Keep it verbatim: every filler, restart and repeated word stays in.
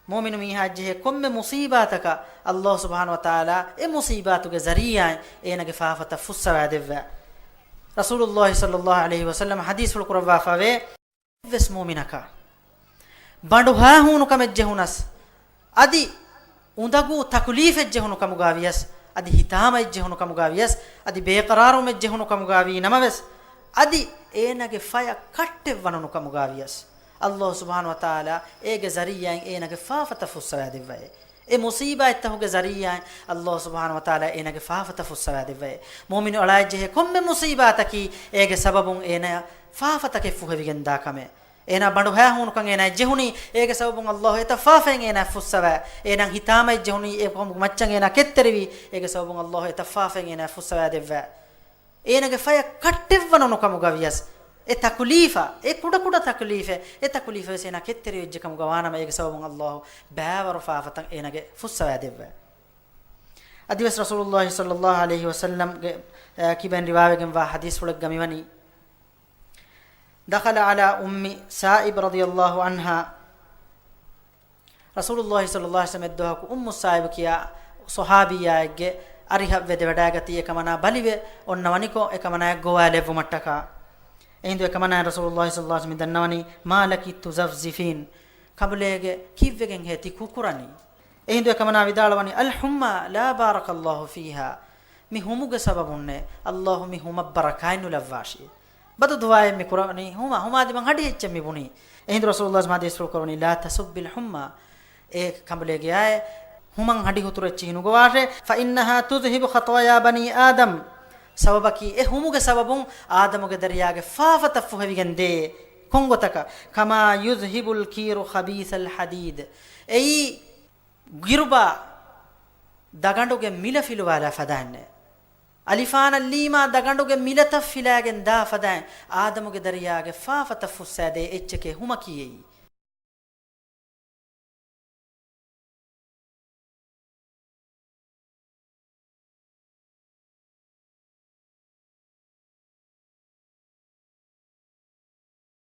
މުއުމިނު މީހާއަށްޖެހޭ ކޮންމެ މުޞީބާތަކަށް ﷲ ސުބްޙާނަހޫ ވަތަޢާލާ އެ މުޞީބާތުގެ ޒަރީޢާއިން އޭނަގެ ފާފަތައް ފުއްސަވާދެއްވާ. ރަސޫލުﷲ ޞައްލަﷲު ޢަލައިހި ވަސައްލަމަ ޙަދީޘްފުޅު ކުރައްވާފަވޭ، އެއްވެސް މުއުމިނަކަށް ބަނޑުހައިހޫނުކަމެއްޖެހުނަސް، އަދި އުނދަގޫ ތަކުލީފެއްޖެހުނު ކަމުގާވިޔަސް، އަދި ހިތާމައެއްޖެހުނު ކަމުގާވިޔަސް، އަދި ބޭޤަރާރުވުމެއްޖެހުނު ކަމުގާވީ ނަމަވެސް، އަދި އޭނަގެ ފަޔަށް ކައްޓެއްވަނުނު ކަމުގާވިޔަސް، ﷲ ސުބްޙާނަހޫ ވަތަޢާލާ އޭގެ ޒަރީޢާއިން އޭނަގެ ފާފަތައް ފުއްސަވާދެއްވައޭ. އެ މުޞީބާތްތަކުގެ ޒަރީޢާއިން ﷲ ސުބްޙާނަހޫ ވަތަޢާލާ އޭނަގެ ފާފަތައް ފުއްސަވާދެއްވައޭ. މުއުމިނު އަޅާއަށްޖެހޭ ކޮންމެ މުޞީބާތަކީ އޭގެ ސަބަބުން އޭނަޔަށް ފާފަތަކެއް ފުހެވިގެންދާ ކަމެއް. އޭނާ ބަނޑުހައިހޫނުކަން އޭނާއަށް ޖެހުނީ، އޭގެ ސަބަބުން ﷲ އެތައް ފާފައެއް އޭނާއަށް ފުއްސަވާ. އޭނާ ހިތާމައެއްޖެހުނީ، އެކަމުގެ މައްޗަށް އޭނާ ކެތްތެރިވީ، އޭގެ ސަބަބުން ﷲ އެތައް ފާފައެއް އޭނާއަށް ފުއްސަވާދެއްވާ. އޭނަގެ ފަޔަށް ކައްޓެއްވަނުނު ކަމުގަވިޔަސް، އެ ތަކުލީފަށް، އެ ކުޑަކުޑަ ތަކުލީފެއް، އެ ތަކުލީފަށް ވެސް އޭނާ ކެތްތެރިވެއްޖެ ކަމުގަ ވާނަމަ، އޭގެ ސަބަބުން ﷲ ބައިވަރު ފާފަތައް އޭނާގެ ފުއްސަވާދެއްވާ. އަދިވެސް ރަސޫލުﷲ ޞައްލަﷲު ޢަލައިހި ވަސައްލަމްގެ، އަ، ކިބައިން ރިވާވެގެންވާ ޙަދީޘްފުޅެއްގަ މިވަނީ، دخل على أم سائب رضي الله عنها. ރަސޫލުﷲ ޞައްލަﷲު ޢަލައިހި ވަސައްލަމް އެއްދުވަހަކު އުއްމު ސާއިބު ކިޔާ ޞަޙާބިއްޔާއެއްގެ އަރިހަށް ވެދެވަޑައިގަތީ، އެކަމަނާ ބަލިވެ އޮންނަވަނިކޮށް، އެކަމަނާއަށް ގޮވާލެއްވުމަށްޓަކާ. އެހިނދު އެކަމަނާއަށް ރަސޫލުﷲ ޞައްލަﷲު ޢަލައިހި ވަސައްލަމް ދަންނަވަނީ، ما لك تزفزفين؟ ކަނބުލޭގެ ކީއްވެގެންހޭ ތި ކުކުރަނީ؟ އެހިނދު އެކަމަނާ ވިދާޅުވަނީ، الحمى لا بارك الله فيها. މި ހުމުގެ ސަބަބުންނޭ، ﷲ މި ހުމަށް ބަރަކާތް ނުލައްވާށި. ބަދު ދުޢާއެއް މި ކުރަނީ، ހުމަށް، ހުމާ ދިމަން ހަޑި އެއްޗެއް މި ބުނީ. އެހިނދު ރަސޫލުﷲ ޙަދީޘްފުޅު ކުރަވަނީ، لا تسب الحمى. އޭ ކަނބުލޭގެ އާއެ، ހުމަން ހަޑި ހުތުރު އެއްޗިހި ނުގޮވާށޭ. فإنها تذهب خطايا بني آدم. ސަބަބަކީ އެ ހުމުގެ ސަބަބުން އާދަމުގެ ދަރިޔާގެ ފާފަތައް ފުހެވިގެން ދޭ. ކޮންގޮތަކަށް؟ كما يذهب الكير خبيث الحديد. އެއީ ގިރުބާ ދަގަނޑުގެ މިލަ ފިލުވާލާ ފަދައިންނޭ. އަލިފާނަށް ލީމާ ދަގަނޑުގެ މިލަތައް ފިލާގެން ދާ ފަދައިން އާދަމުގެ ދަރިޔާގެ ފާފަތައް ފުއްސާދޭ އެއްޗެކޭ ހުމަކީ އެއީ.